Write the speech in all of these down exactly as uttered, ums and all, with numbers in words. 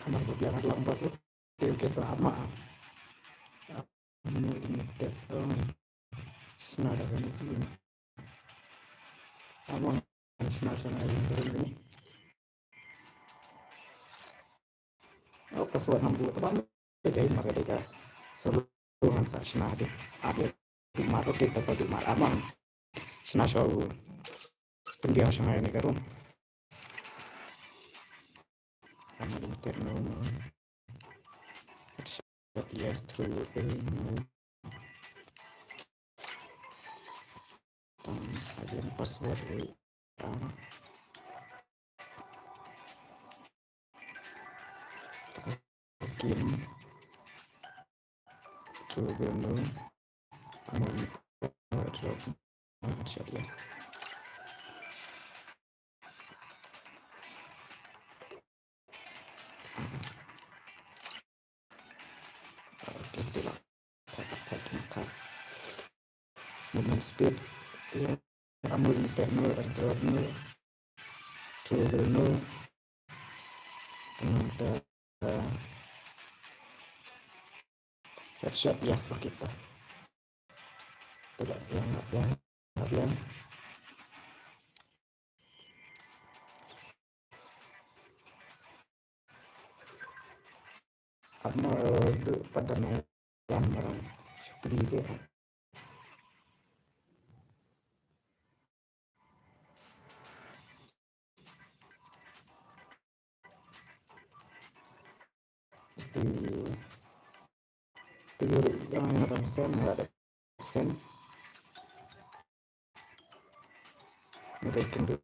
Amar ko pia na lam pasu. Te ke to ama. Ama ini te to. Sna da kami ini. Ama sna sna ini ini. Oh, password nam bu tabam. Dei mar dei ka. Solo ngan sa shna de. Ade. Di mar, okay, ta di mar. Amang. Shna sha u. Pyndiaw sha ngai ne ka room. Amang internet no. Yes, through your email. Tam, again, password A R. Kim. To the moon. I'm on the road. Headshot, yes. Okay, tu lah. Movement speed. Ya, amul ni tekno, airdrop ni. Trigger ni. Nang ta, uh, headshot, yes, okay ta. Tidak yang, yang, yang. Ama, eh, tu pada nang lam barang. Seperti dia. Ti, ti yang ada sen, ada sen. Mereka tu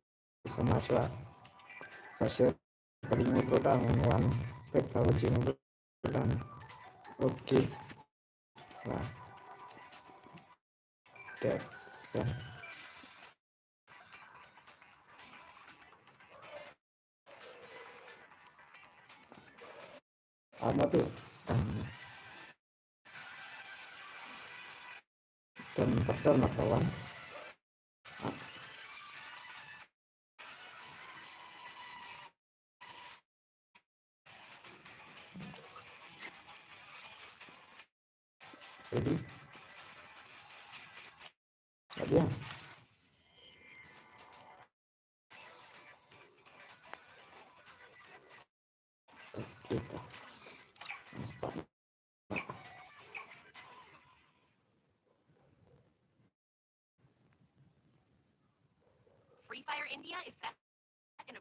sama sila. Sasha paling mudah dah, wan pet kalau jing mudah. Okay. Nah. Tap sen. Ama tu. Ten, ten lah kawan. Jadi, tak dia. Okey, dah. Start. Free Fire India is set in a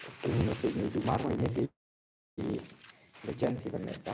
Okey, ni tu, ni tu, mar ni tu. Di legend kita meta.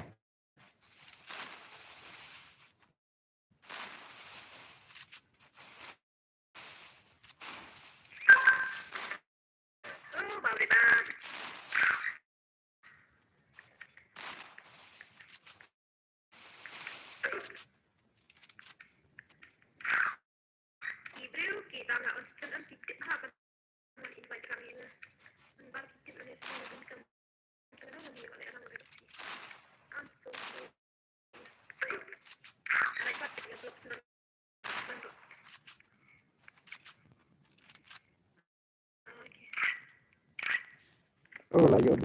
Oh, la ïoh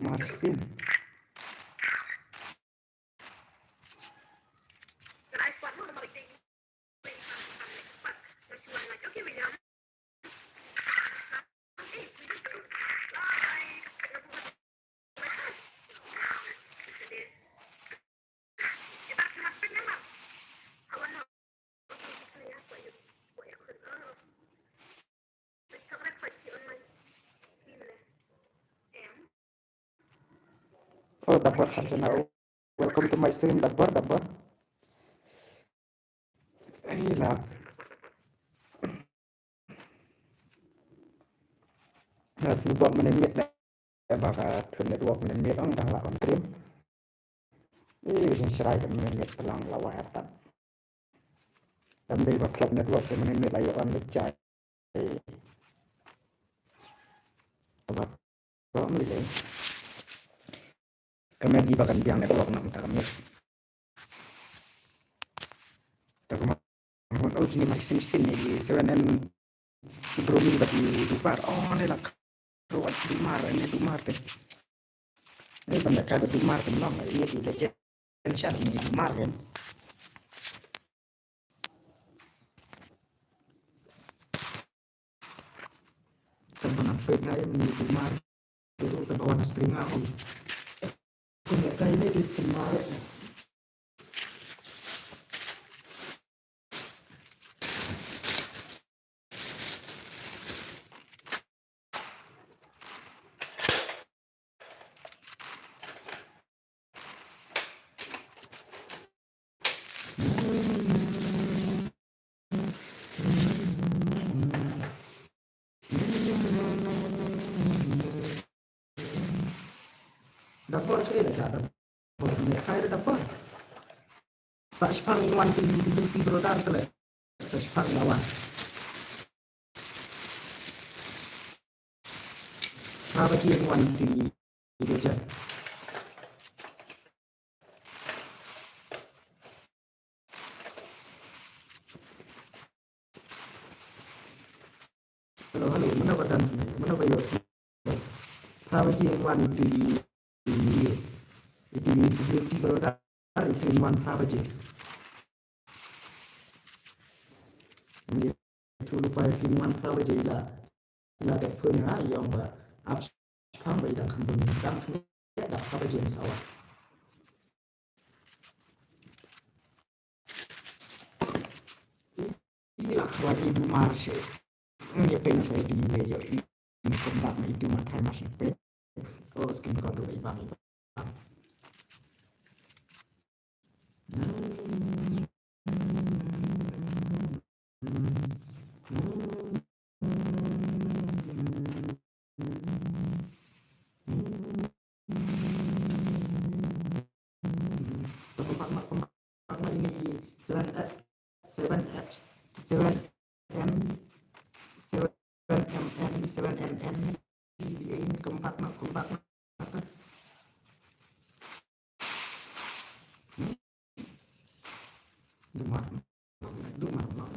Marsin. Oh, Dabbar Kharjana. Welcome to my stream, Dabbar, Dabbar. Hey, la. Nga sngewbha mynne miet leh ba ka thun network mynne miet ong dang la on stream. Ïa ka jingshrai ka mynne miet ka long la wire tat. Tam dei ba khlop network ka mynne miet la ïa on leh jai. Ba ka mynne ka met ba kan biang network na mynta ka miet. Ta ka ma hon o kini mar sin sin ni seven M. Ki bro mi ba ki dupar. Oh, ne la kro wat dupar, ne dupar te. Ne ban da ka dupar te long, ne tu de jen shar ni dupar kan. Kan ban da pek ngai ni dupar. Tu kan ban da string aku. Kan da kai ne dupar. Da por sha da sha da por ne kai da por. Sa shipang wan ti ti ti bro dar tele. Sa shipang wan. Apa ji wan ti ti bro jar. Hello, hello, mano ba dang, mano ba ïoh. Phra baje wan itu di, itu di, itu di, itu di baroda, itu wan phra baje. Ini tu lupa itu wan phra baje la, la dep phone ha, ïong ba ap shipang ba ïa dang kham bun, dang kham ïa da phra baje sawa. Ila khawai i dumar she. Ngi peng sa i di me yo i. Ni kumbat na i dumar thai ma shi pe. O skin ko do i bang i bang. Seven H, seven H, seven M, seven M M, seven M M. Ini keempat mak, keempat mak. Dumar, dumar, dumar.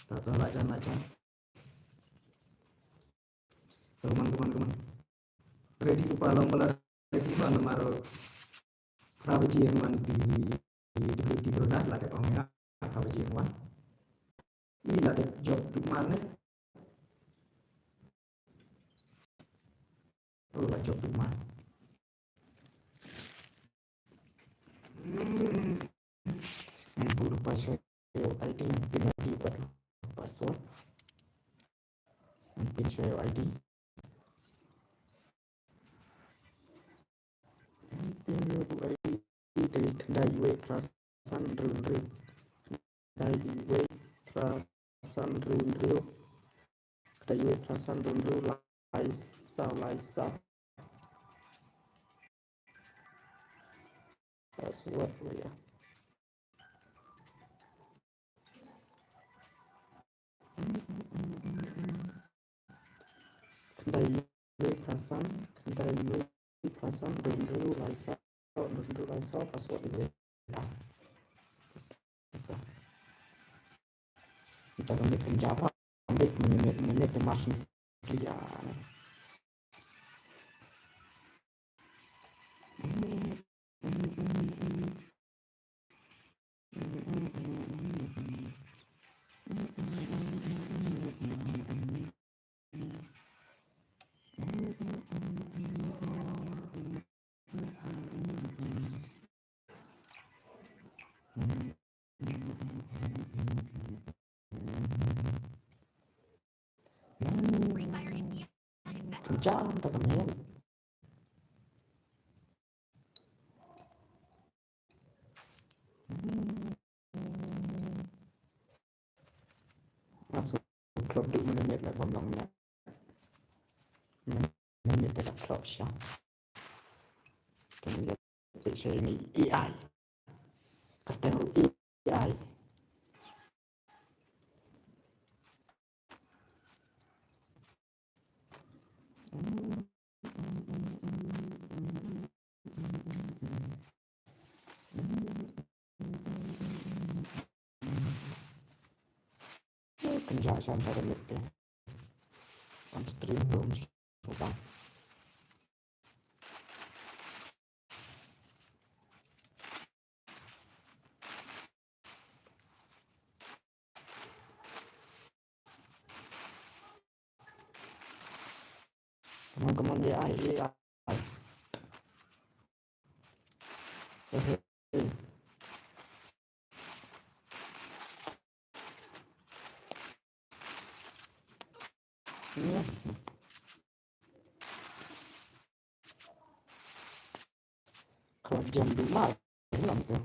Ta ta la jan la jan. Come on, come on, come on. Ready pa long bala ready pa namar. Phra baje wan ti ti ti product la te pang ya. Phra baje wan. Ila te job tu mane. Oh, la job tu mane. Ngan put password ïa u I D, ngan pin ïa u I D bad password. Ngan pin shuwa ïa u I D. Ngan pin ïa u I D dei khyndai U wei phra san hynriew hynriew. Khyndai wei phra san hynriew hynriew. Khyndai wei phra san hynriew hynriew lai saw lai saw. Password wei ïa. Khyndai wei phra san, khyndai wei phra san, hynriew hynriew lai saw, hynriew hynriew lai saw, password wei. Nta ka miet kan jia bha, miet, miet, miet, miet, miet ka mas ni. Ki jia ne. Jam da ka miet. Nga shu klop duh mynne miet la bym long miet. Mynne miet te da klop sha. Te miet te sha ïa ngi A I. Kata A I. Kan jia sha ka miet te. On stream room. Suba. Come on, come on, A I, A I. Hey, hey, hey. Hmm. Ka la jam duh mar lang te.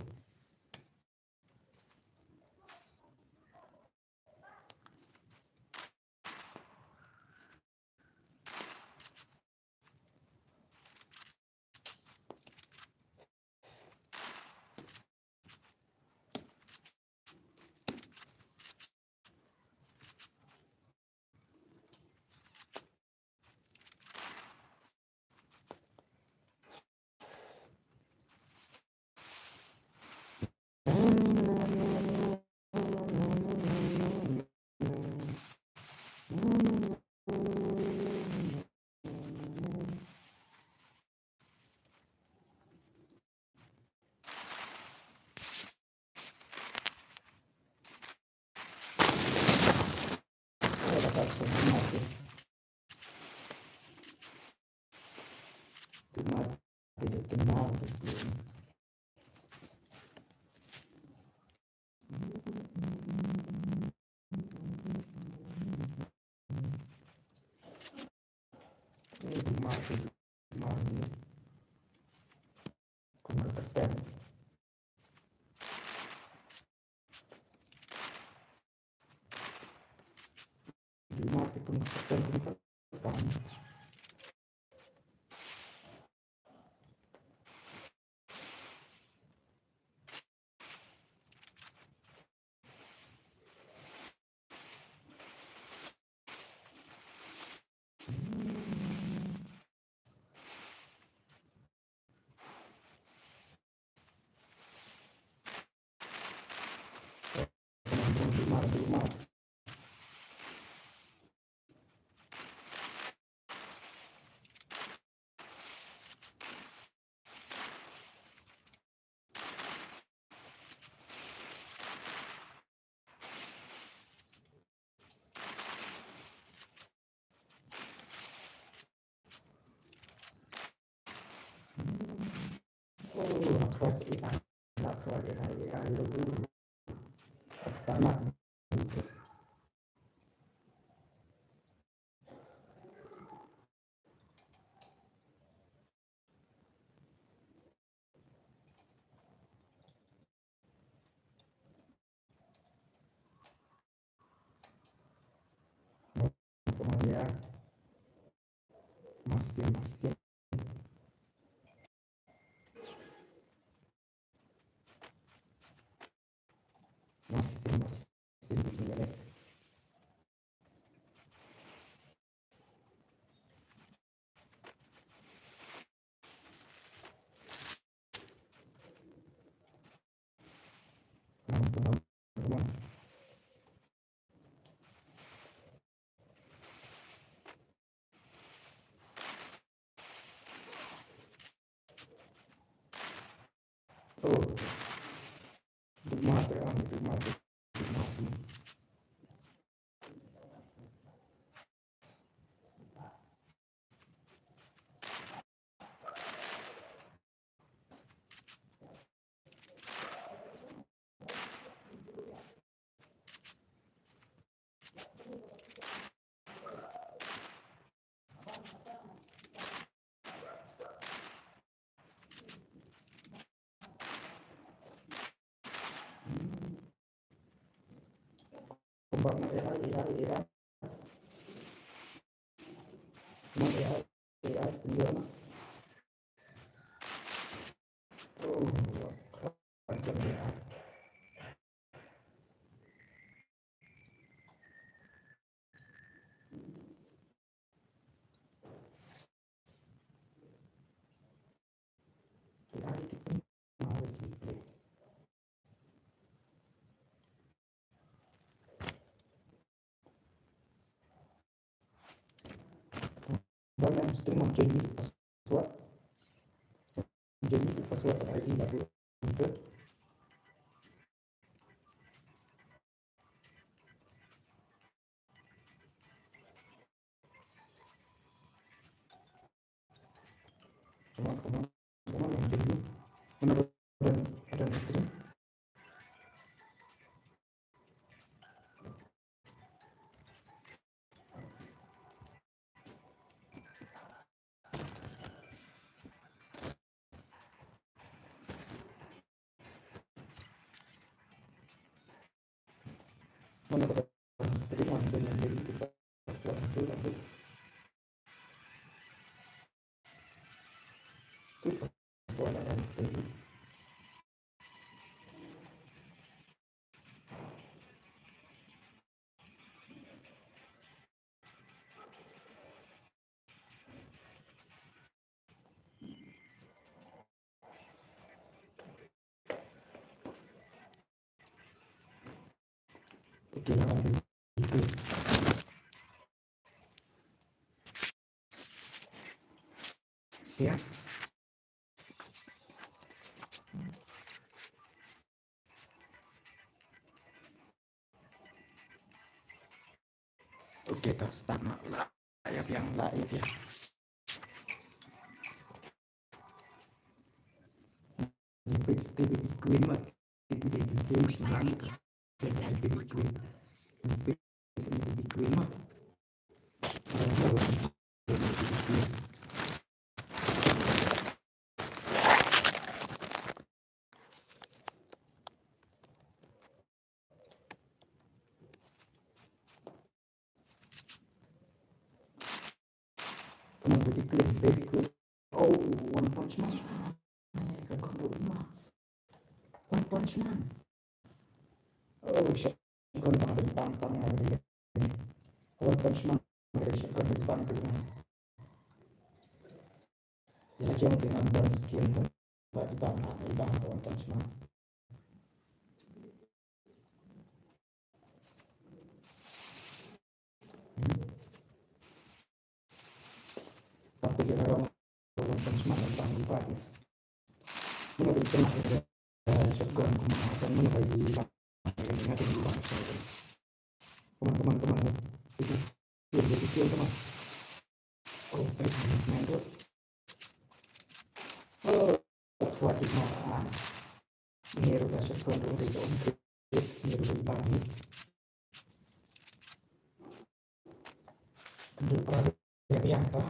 Masin, masin. Masin, masin, masin. Ba nang stream, nang join password. Join password I D la tu. Come on, come on, come on, continue. Mana ada, ada stream. Okay, ya. Okay, ta start ma la. Ïa biang la, ïa biang. Ni page te baby queen ma. Te baby queen ma. Te baby queen. Ni page ni baby queen ma. Come on, baby queen, baby queen. Oh, One Punch Man. Ka khun ruh ma. One Punch Man. Oh, shotgun tang tang tang tang. One Punch Man. Shotgun tang tang tang. Ïa la jong ki ngan don skin ba i bang ha, i bang ha One Punch Man. Hmm. Tapi ïa la jong One Punch Man i bang i bang. Mano ba i kena, eh, shotgun kumno, kan mano ba i bang. Come on, come on, come on. Kill, kill, kill, kill, come on. Oh, baby, man, dude. Oh, that's what is not on. Ni ruh ka shotgun ruh dei ka um kit. Ni ruh dei bang ni. Kynduh para ïa biang pa.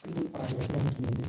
Kynduh para ïa biang kine.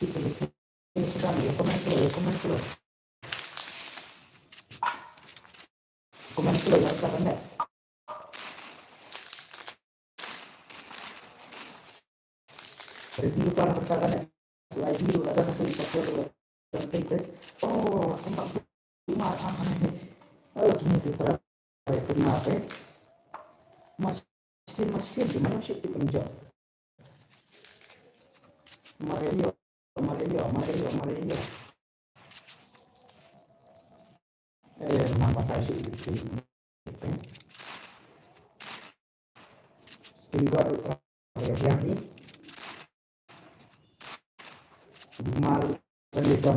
Kita ni, ini sedang ya, comment slow, ya, comment slow. Comment slow, ya, kita next. Review kan perkara next. Slide dulu, ada satu di satu dulu. Dan klik, klik. Oh, aku tak cuma apa ni. Oh, gini tu, para, para, kenapa, eh? Masih, masih, gimana sih itu penjawab? Mario, Mario, Mario, Mario. Eh, nampak tak sih itu? Skin baru, eh, yang ni. Mal, kan dia kan,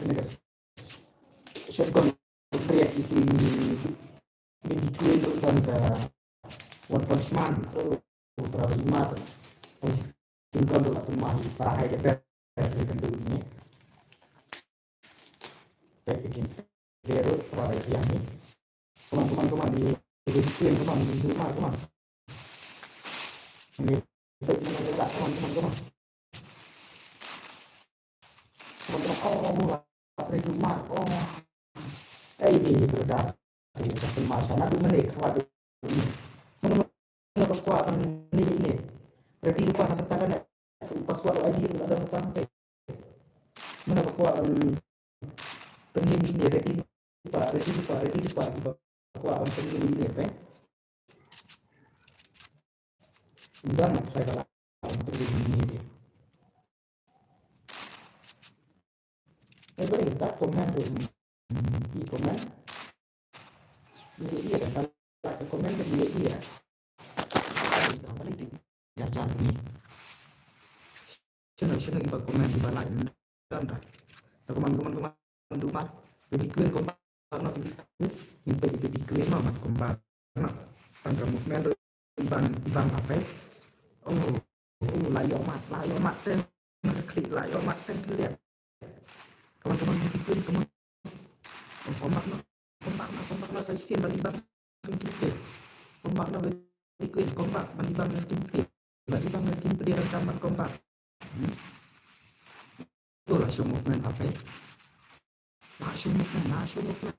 ini kan. Shotgun, itu, ini, ini, ini, One Punch Man, oh, para ba ima, oh, skin gun tu la pynmah para hai ka best, best kan tu ni. Baik, bikin. Dia tu para ba yang ni. Come on, come on, come on, you, you can, come on, you can do it, come on. Ini, come on, come on, come on, come on. Come on, come on, oh, oh, oh, oh, oh. Eh, ini berkat. Ini customer sana tu mana, kawat tu. Mana, mana, mana, kawat ni, ini. Berarti lupa nak katakan, eh, password I D tu ada katakan, eh. Mana kawat, em, pening ini, berarti lupa, berarti lupa, berarti lupa, lupa kawat, em, pening ini, eh. Udah nak saya kalau, em, pening ini, eh. Eh, boleh tak comment tu? Hmm, i comment. Ïa, ïa, ïa, comment ïa, ïa. Ïa, ïa, ïa. Shano, shano kiba comment kiba like. Dang da. Ta comment, comment, comment. Dum mar. Baby Queen comment. Baby Queen. Baby Queen ma comment. Tang ka movement. Iban, iban apa? Oh, oh, la ïoh mat, la ïoh mat teng. Klik la ïoh mat teng klik. Come on, come on, Baby Queen, come on. Oh, come back noh, come back noh, come back noh, sa shisien ban ibang ïa ki pyrthei. Come back noh, Baby Queen, come back ban ibang ïa ki pyrthei. Ban ibang ïa ki pyrthei, ban come back. Hmm? To la show movement apa? La show movement, la show movement.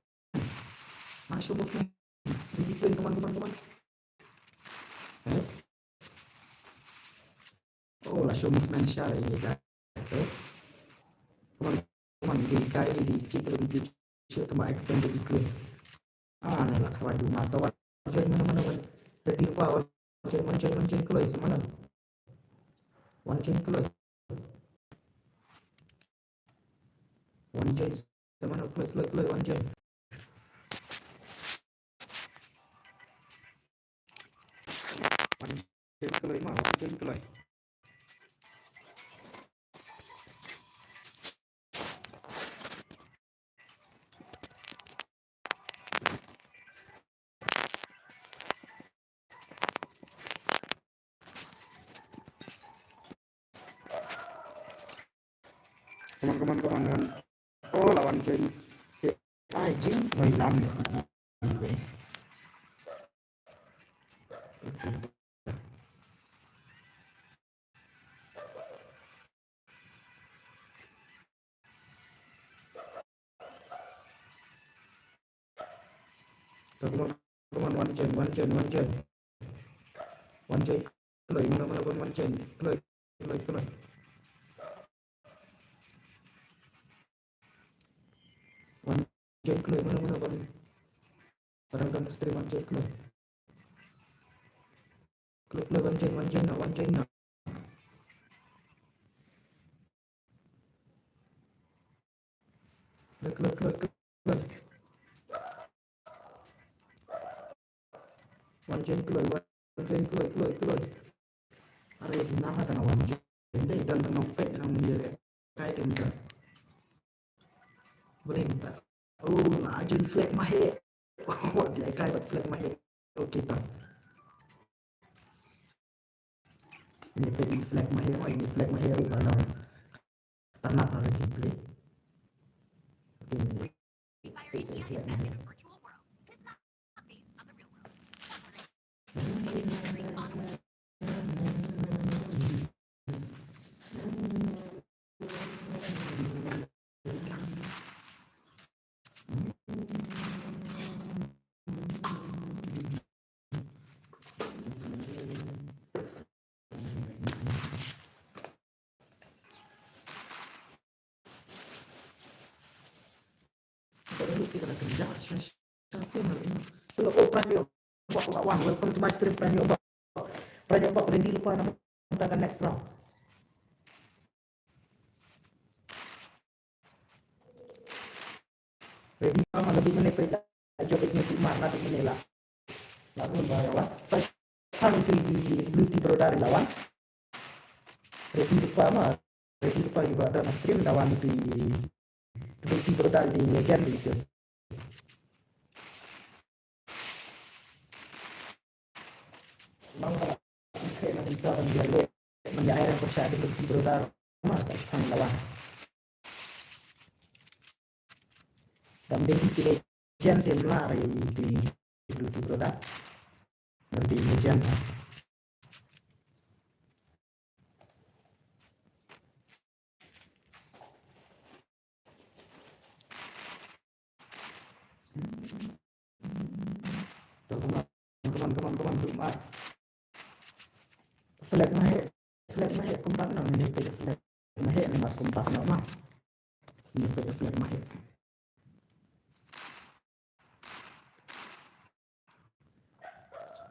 La show movement. Baby Queen, come on, come on, come on. Eh? Oh, la show movement sha ïa ka. Eh? Come on, come on, di kai di chip di chip tama ek tang di Queen. Ah, ne la khwa ju ma to. Join mana mana wan. Tapi pa wan join, wan join, wan join kloi sa mana. Wan join kloi. Wan join sa mana kloi, kloi, kloi, wan join. Wan join kloi ma, wan join kloi. Come on, come on, come on, come on. Oh, la wan join. Eh, ai jing, noi lam. Come on, come on, wan join, wan join, wan join. Wan join, kloi, mana, mana, wan, wan join, kloi, kloi, kloi. Wan join kloi, mana, mana, wan. Parang dang stream wan join kloi. Kloi, kloi, wan join, wan join noh, wan join noh. Kloi, kloi, kloi, kloi. Wan join kloi, wan join kloi, kloi, kloi. Are na ha tang wan join dei, dang tang pek nang ni le. Kai tang ka. Boleh minta. Oh, la join flag mahe. Oh, dia kai bat flag mahe. Okay, ta. Ini flag mahe, oh, ini flag mahe, oh, kalau. Tanah ada gameplay. Okay. Hello, oh, Prime Yo. Wah, wah, wah, welcome to my stream, Prime Yo. Prime Yo, ready lypa na mynta ka next round. Ready lypa ma, la dei mynne peit la jop ïa ki mar, la dei mynne la. La dei mynne la wan. Sa shipang ïa ki Blue Tea Brother la wan. Ready lypa ma, ready lypa ïa ba dang stream la wan ïa ki Blue Tea Brother, ïa ki legend ïa ki. Nang ba la khe na kita ban ïa leh, ban ïa ai rang pyrshah ïa ki Blue Tea Brother ma, sa shipang la wan. Dang dei ki legend te mla re ki Blue Tea Brother. Dang dei legend. Come on, come on, come on, come on, come on. Flag mahe, flag mahe, kumpat na mene flag mahe, na kumpat na ma. Ni flag mahe.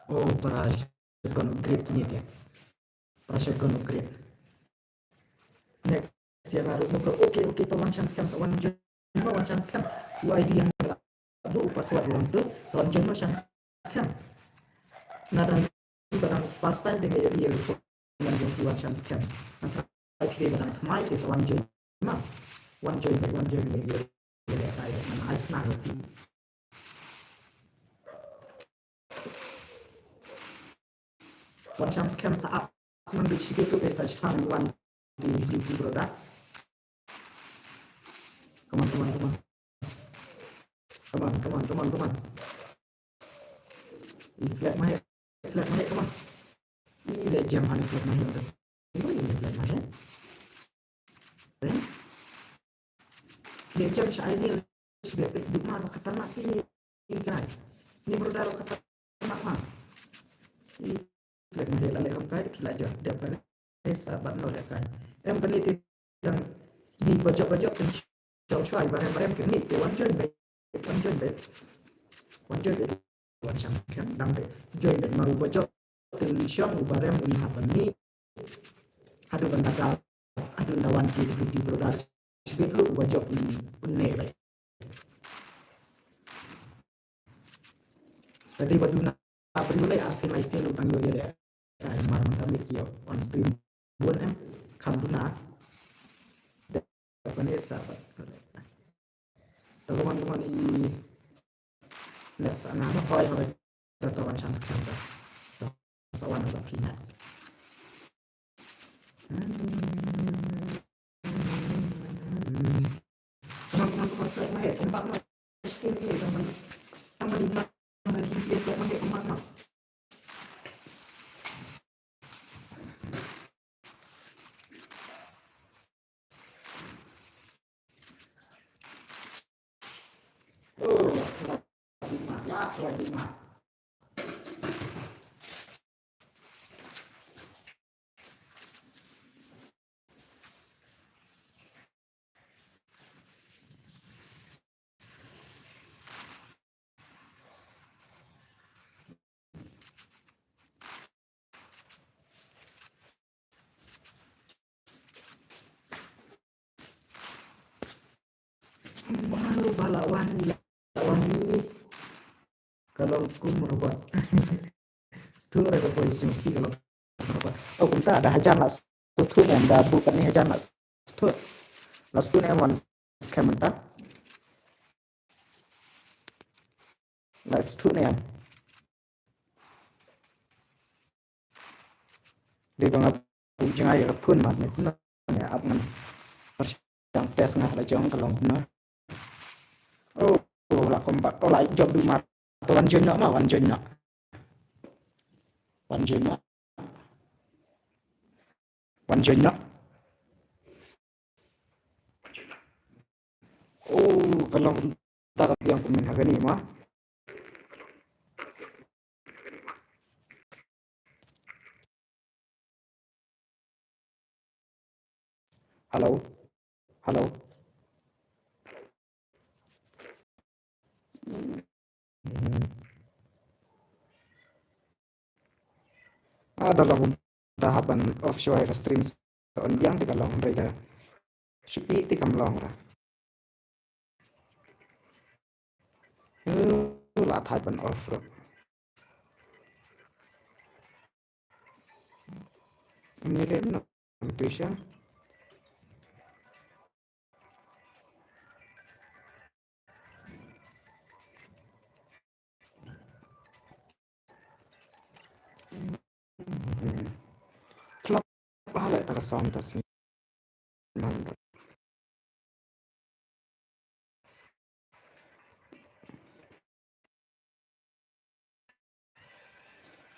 Oh, para shotgun upgrade kine te. Para shotgun upgrade. Next, ïa nga ruh bro. Okay, okay, to one chance kan, one chance, one chance kan. U I D yang buh u password ruh ym tip, sa wan join noh shang skhem. Nga dang, ba dang first time te nga ïohi ïa ka phone wan join, wan shang skhem. Ngan try phi te ba dang thymmai te sa wan join ma. Wan join beit, wan join beit, ïa, ïa, ïa, ïa, ngan ai khnang ïa phi. Wan shang skhem sa ap, sa man beit shibit ruh te sa shiphang wan di, di, di broda. Come on, come on, come on. Come on, come on, come on, come on. I flag ma heh, flag ma heh, come on. I leh jam ha i flag ma heh, das. I leh flag ma heh. Eh? Leh jam sha ai ni, shibit beit, beit ma, ba khatarnak ki ni, ki guy. Ni broda ba khatarnak ma. I flag ma heh la leh kam kai, ki la jot, dep ka ni. Sa bad no leh kai. Em kane te dang ni ba jop ba jop kan shong shwa i ba rem ba rem kane te wan join beit, wan join beit. Wan join beit. Wan shang skhem dang beit. Join beit ma u ba jop te shong u ba rem un hap ban ni. Haduh ban da ka, haduh da wan ki, ki, ki broda. Shibit ruh u ba jop un, un ne beit. Ka dei ba duna briew lai arsien laisien u tang ïoh ïa dei. Ka mar mynta mih ki ïoh on stream bun em. Kham duna. Dei ba ne sa ba. Te kumne kumne i next ana ba hoi hoi. Te to wan chance kan ta. Sa wan sa phi next. Baru ba la wan, la wan ni. Ka long kum robot. Stur ka poi sing ki ka long kum robot. Oh, kumta da hajan la stur ne da bu kan ni hajan la stur. La stur ne wan skhem mynta. La stur ne. Dei ba nga buh jngai ïa ka phone mat ne phone ne ap ngan. Pyrshang test nga la jong ka long kumno. Oh, oh, la komba, oh, la jop du mat. To wan join noh ma, wan join noh. Wan join noh. Wan join noh. Oh, ka long kumta ka biang kumne ha kane ma. Hello. Hello. Hmm. Ah, da long da hap ban off shuwa ka stream. On biang te ka long re da. Shu i te kam long ra. Eh, la thait ban off ruh. Ni re no. Tuisha. Klop ba leh ta ka sound ta sing.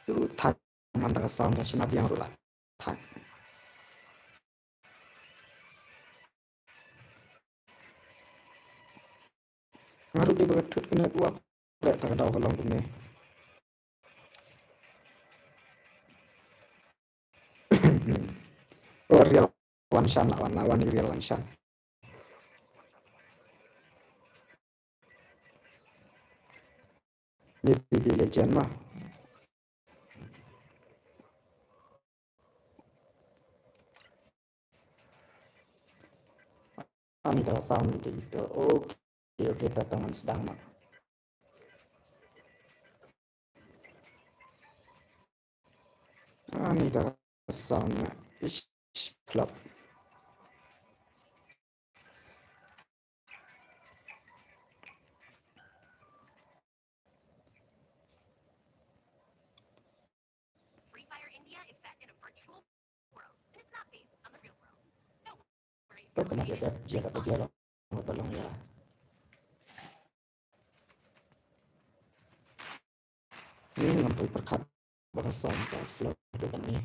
Tu thait man ta ka sound ta shna biang ruh la thait. Nga ruh dei ba ka thut ka network. Leh ta ka daw ka long kumne. Oh, Rial wan shan la wan, la wan i Rial wan shan. Ni pi pi le chen ma. Ani ta sound ni te ito. Okay, okay, ta tang sdang ma. Ani ta ka sound na. Ish, flop. Free Fire India is set in a virtual world, and it's not based on the real world. No worries. Tok kena dia dia dia dia dia dia dia dia. Ni ngam poi pyrkhat ba ka sound ka flop tu kan ni.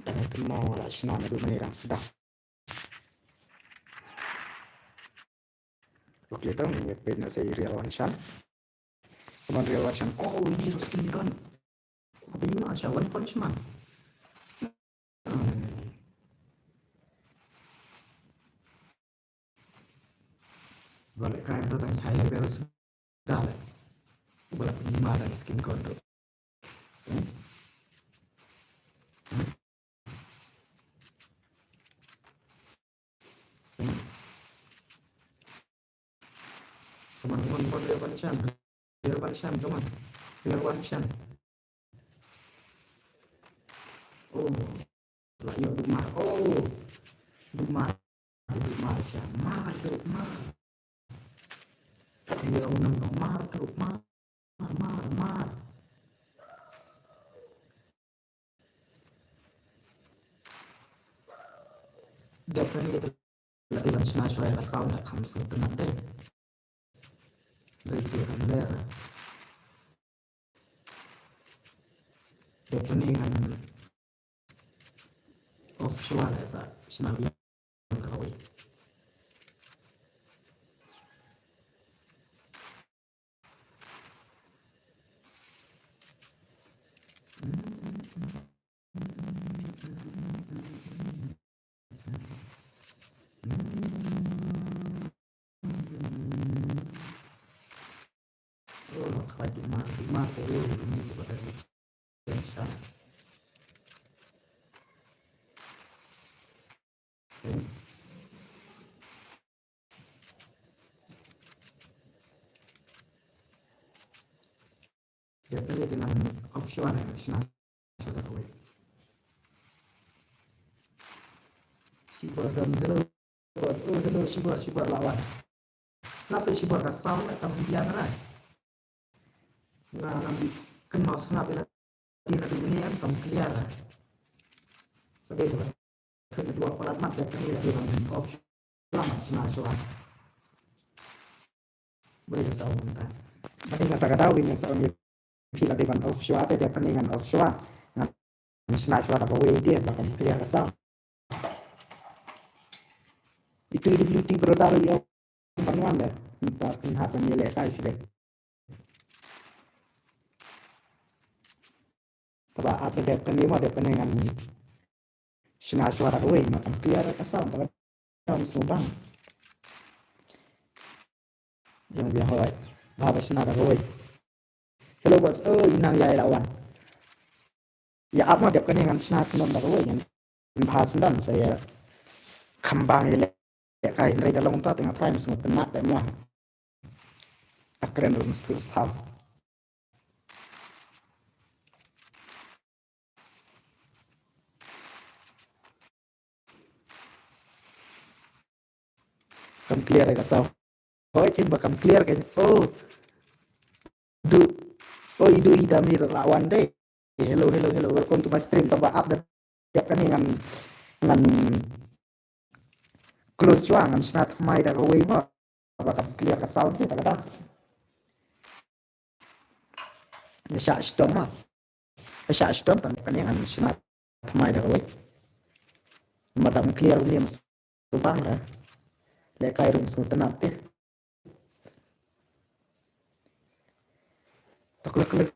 Dang kynmaw la shna naduh mynne dang sdang. Ok, tang ïa peit na sa i Real Wan Shan. Kumne Real Wan Shan. Oh, ini ruh skin gun. Ka bynta sha One Punch Man. Ba lehkai ba tang high level sdang leh. Ba la pynlima da skin gun ruh. Hmm? Hmm? Hmm? Come on, come on, come on, Real Wan Shan. Real Wan Shan, come on. Real Wan Shan. Oh, la ïoh duk mar. Oh, duk mar. Duk mar sha. Mar, duk mar. Ïoh nang duk mar, duk mar. Mar, mar, mar. Dep kane ka la dei ban shna shuwa ïa ka sound, kham sngewtynnat dei. Dei ki kam ler. Dep kane ngan off shuwa la sa shna biang kawei. Dep kane te ngan off shuwa, ngan shna shuwa da kawei. Shibor dam, hello. Oh, hello, shibor, shibor la wan. Sngap sa shibor, ka sound kam clear na. Nga ngam kynmaw sngap ïa la, ïa la dei ne em kam clear. Sa dei tu. Kynmaw dua palat mat, dep kane la dei ban off shuwa, mat sngap shuwa. Bri ka sound mynta. Bad ïa kata ka daw ïa sound ïa phi la dei ban off shuwa, te dep kane ngan off shuwa. Ngan shna shuwa da kawei te ba kan clear ka sound. Itu i W T brother ïa ban wan de. Mynta phin hap ban ïalehkai sdang. Kaba ap dep kane mo, dep kane ngan shna shuwa da kawei, ma kan clear ka sound, kaba dang sngewbang. Ïa, ïa, hoi. Ba, ba shna da kawei. Hello boss, oh, i nang ïa la wan. Ïa ap mo, dep kane ngan shna sngewbang da kawei, ngan bha sngewbang sa ïa kham bang ïa leh. Ïa kai hynrei da long ta te nga trai, sngewtynnat te mo. A kren ruh mesti sthau. Kam clear ka sound. Hoi, kin ba kam clear ka. Oh. Du. Oh, i Du i Damir la wan de. Hello, hello, hello. Welcome to my stream. Tang ba ap da. Ïa kane ngan, ngan close shuwa, ngan shna thymmai da kawei mo. Ba kam clear ka sound te, ta ka dang. Ïa shah shitom mo. Ïa shah shitom, tang kane ngan shna thymmai da kawei. Ma tang clear ym sngewbang re. Lehkai ruh ym sngewtynnat te. Ta kloi kloi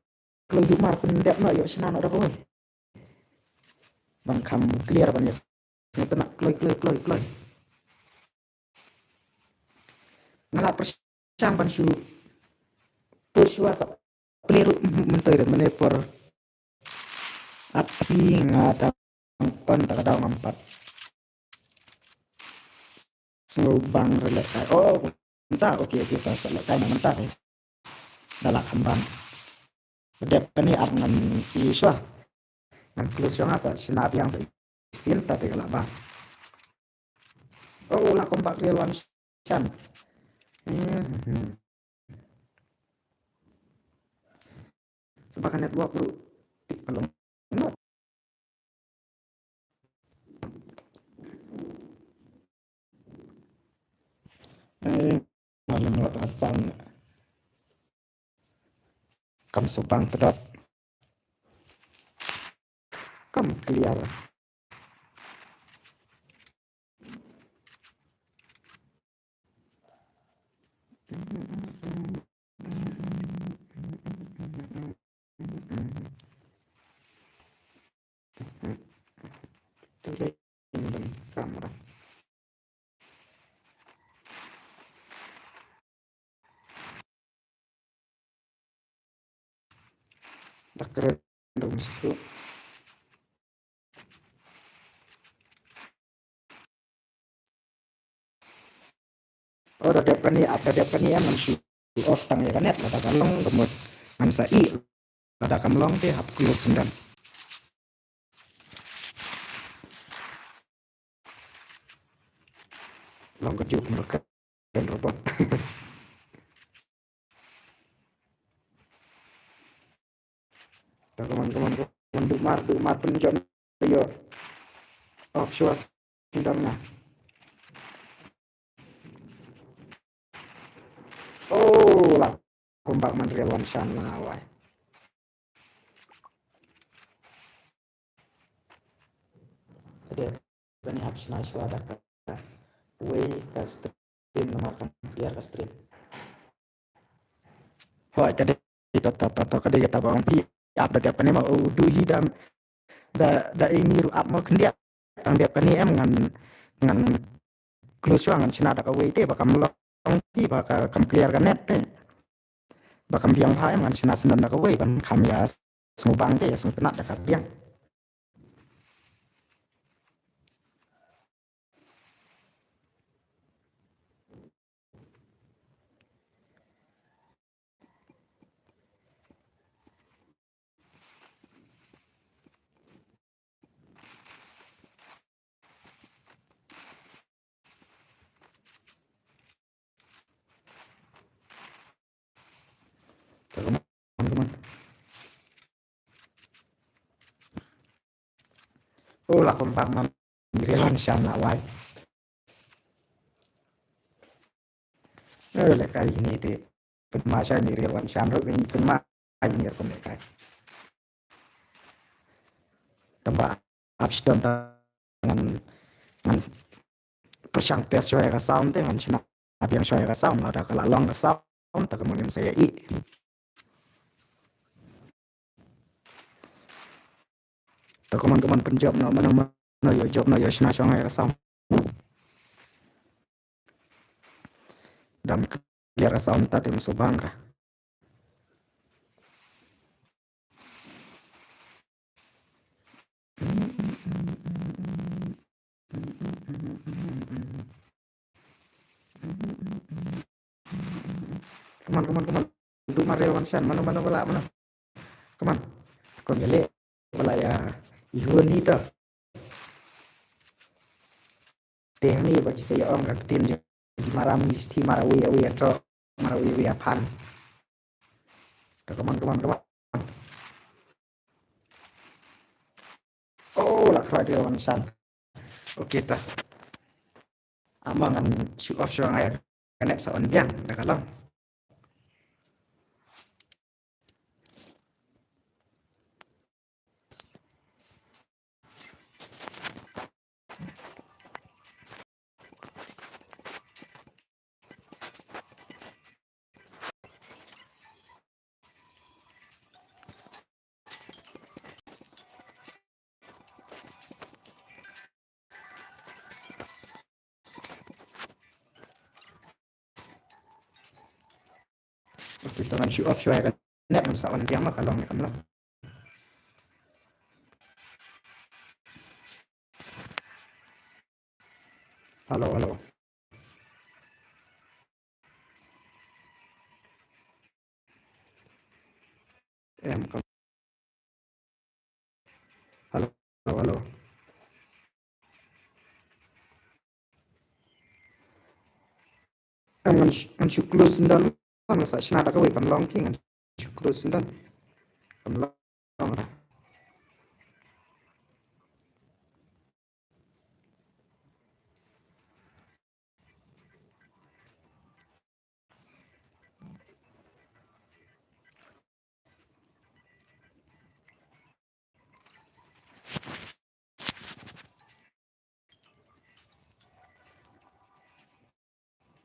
kloi duk mar pyndep noh, ïoh shna noh da kawei. Ban kham clear, ban ïa sngewtynnat kloi kloi kloi kloi. Nga la pyrshang ban shu push shuwa sa plie ruh, mm, myntoi ruh mynne por. Ap hi nga dang on ta ka daw ngam pat sngewbang re lehkai. Oh, mynta, okay, okay, ta sa lehkai na mynta, eh. da la kham bang. Dep kane ap ngan ïa shuwa. Ngan close shuwa nga sa shna biang sa sien ta te ka la bang. Oh, la kumba ka rial wan shan. Hmm. Seba ka network ruh tik ka long. Eh, malam lo ta sound. Kam subang pedot. Kam clear. Kamera. Da kren dong shu. Oh, da dep kane, ap da dep kane em ngan shu off tang ïa ka net, lada ka long ka mut ngan sa ïeh, lada kam long te hap close sendang. Long ka juk mereka dan robot. Come on, come on, come on. Duk mar, duk mar pynjot. Yo. Offshore sendang na. Oh, la kumba man rial wan shan na wai. Tadi kane ap shna shuwa da ka wei ka stream namar kam clear ka stream. Hoi, tadi to to to to ka dei kata ba ong phi ap da dep kane ma u du hi dam da da ini ruh ap ma khyndiat tang dep kane em ngan ngan close shuwa ngan shna da ka wei te ba kam long phi ba ka kam clear ka net te ba kam biang bha em ngan shna sendang da ka wei ban kham ïa sngewbang te ïa sngewtynnat da ka biang. Come on, come on. Oh, la kumba man rial wan shan na wai. Eh, le kai ini te. Pynma sha ini rial wan shan ruh ini pynma ini ruh le kai. Tamba ap sdon ta ngan ngan pyrshang test shuwa ïa ka sound te ngan shna biang shuwa ïa ka sound lada ka la long ka sound ta ka mut ngin sa ïa i. Ta kumon kumon pynjop noh mano mano ïoh jop noh ïoh shna shong ïa ka sound. Dam clear ka sound ta te ym shu bang ka. Come on, come on, come on. Duk mar rial wan shan, mano mano ba lah mano. Come on. Kon ïaleh ba lah ïa i hun hi to. Te hangne ba ki sa ïa ong ka ktien jong ki, mara mi sthi, mara wei wei tro, mara wei wei phan. To, come on, come on, come on. Oh, la khraw rial wan shan. Okay ta. Ama ngan shu off shuwa nga ïa ka net sa on biang da ka long. Okay, to ngan shu off shuwa ka net, ngam sa on biang ma ka long ne kam long. Hello, hello. Hello, hello. Ngan sh-, ngan shu close syndon. Ngan sa shna da kawei, kan long ki, ngan shu close syndon. Kan long.